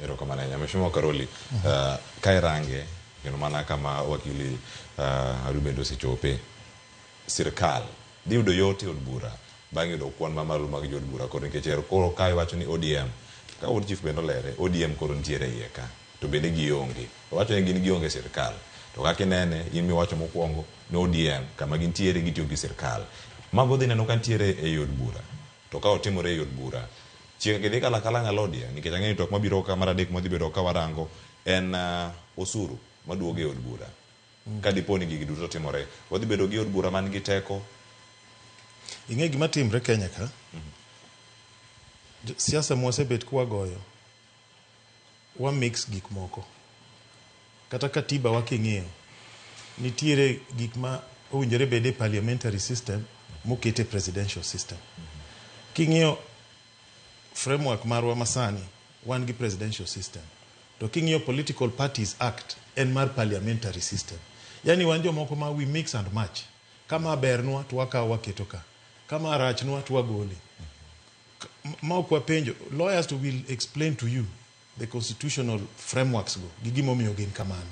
Erokamano ahinya. Mheshimiwa Karoli, ka irange kendo mana kama wakili Ruben osechope, sirkal dhi yudo yot e od bura bang' yudo kwan mamalo mag jood bura koro nikech ero koro ka iwacho ni ODM ka wuod chief bende olere ODM koro nitiere e iye ka to bende gionge owacho ni gin gionge e sirkal to kaka inene in miwacho mokwongo ni ODM kama gintiere gitiyo gi sirkal mago dhi neno ka nitiere ei od bura to ka otimore ei od bura chieng' gidhi kalo akala ng'alodia nikech ang'eyo ni twak mabiro ka mar adek mwadhi bedo ka warango en osuru maduogo e od bura ka dipo ni gigi duto timore wadhi bedo gi od bura man gi teko. Ing'e gima timre Kenya ka? Siasa mwasebet kwagoyo, wa mix gik moko. Kata katiba wa king'iyo, nitiere gik ma owinjore bed e parliamentary system moket e presidential system. King'iyo framework marwa masani, wan gi presidential system. To king'iyo Political Parties Act, en mar parliamentary system. Yani wan jomoko ma we mix and match. Kama bernwa to wakawo waketo ka. Kama rachnwa to wagole. Ma ok wapenjo, lawyers to will explain to you the constitutional frameworks go gi gimomiyo gin kamano.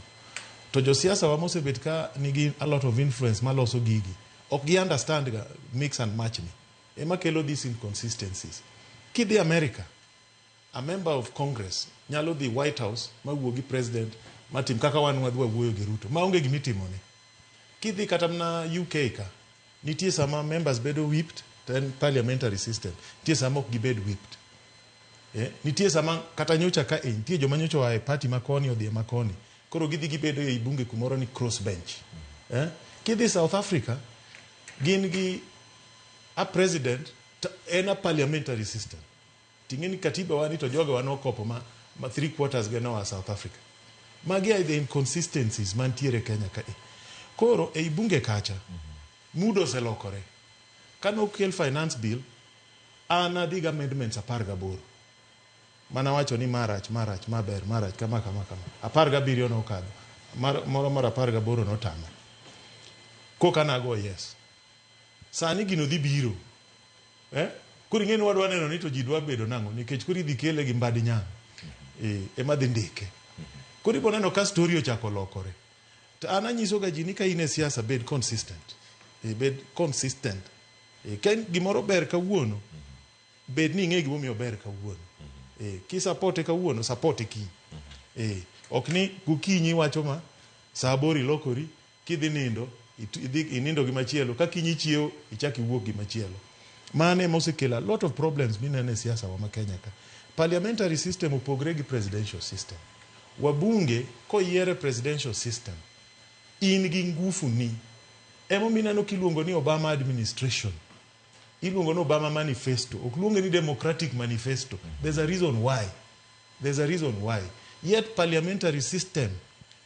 To josiasa wa mosebet ka nigi a lot of influence maloso gigi, ok gi understand ga mix and match ni. Ema kelo these inconsistencies. Kidhi America, a member of Congress nyalo dhi White House ma wuo gi president matim kaka wan wadhi wawuoyo gi Ruto maonge gimitimone. Kidhi kata mana UK ka, nitie sama members bedo whipped to en parliamentary system. Nitie sama ok gibed whipped. Nitie sama kata nyocha ka e nitie joma nyocha oa e party makoni odhi e makoni. Koro gidhi gibedo ei bunge kumoro ni cross bench. Kidhi South Africa, gin gi a president to en a parliamentary system. Ting'e ni katiba wa ni to jogewa nokopo ma three quarters ge noa South Africa. Magi are the inconsistencies mantiere Kenya ka e. Koro ei bunge kacha, mood oselokore. Kane okel finance bill, an adhi gi amendments 18. Mana wacho ni ma rach, ma rach, ma ber, ma rach, kama, kama, kama. 17 nokadho. Moro mar 18 notama. Koka nago yes. Sani gino dhi biro. Eh? Koro ing'e ni wadwa neno ni to ji dwa bedo nang'o nikech koro idhi kele gi mbadi nyang'. Ema dhi ndike. Koro ibo neno ka story ochako lokore. To an anyiso ga ji ni ka in e siasa bed consistent. Bed consistent. Ka gimoro ber kawuono, bed ni ing'e gimomiyo ober kawuono. Kisupporte kawuono, supporte kiny. Ok ni gokinyi iwacho ma, saa 8 ilokori, kidhi nindo, idhi inindo gi machielo, ka kiny ichiewo, ichak iwuok gi machielo. Mano ema osekelo a lot of problems mineno e siasa wa ma Kenya ka. Parliamentary system opogre gi presidential system. Wabunge koyier e presidential system, in gi ngufu ni. Emomiyo ineno kiluongo ni Obama administration. Iluongo ni Obama manifesto. Ok luonge ni Democratic manifesto. There's a reason why. There's a reason why. Yet parliamentary system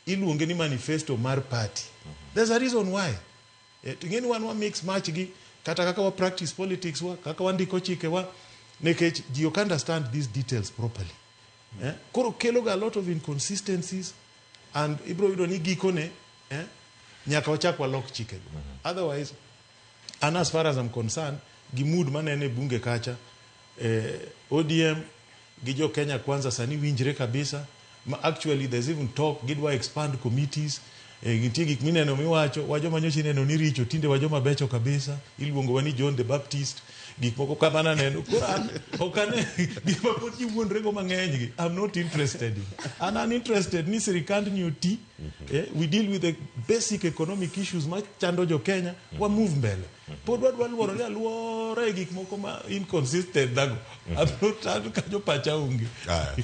iluonge ni manifesto mar party. There's a reason why. To ing'e ni wan wa mix match gi kata kaka wa practice politics wa, kaka wandiko chike wa, nikech ji ok understand these details properly. Koro kelo ga a lot of inconsistencies and ibro yudo ni gikone nyaka wachak walok chikego. Otherwise, an as far as I'm concerned, gi mood manene e bunge kacha, ODM gi jo Kenya Kwanza sani winjre kabisa, ma actually there's even talk gidwa expand committees. Nitie gik mineno miwacho wa joma nyocha ineno ni richo tinde wa joma becho kabisa iluongo wa ni John the Baptist gik moko kamano aneno koro an ok ane gik ma pod ji wuondre go mang'eny gi I'm not interested in an interested ni sirikand ni oti we deal with the basic economic issues machando jo Kenya wa move mbele pod wadwa luorore aluora e gik moko ma inconsistent dhago I'm not an kanyo pacha onge. Aya.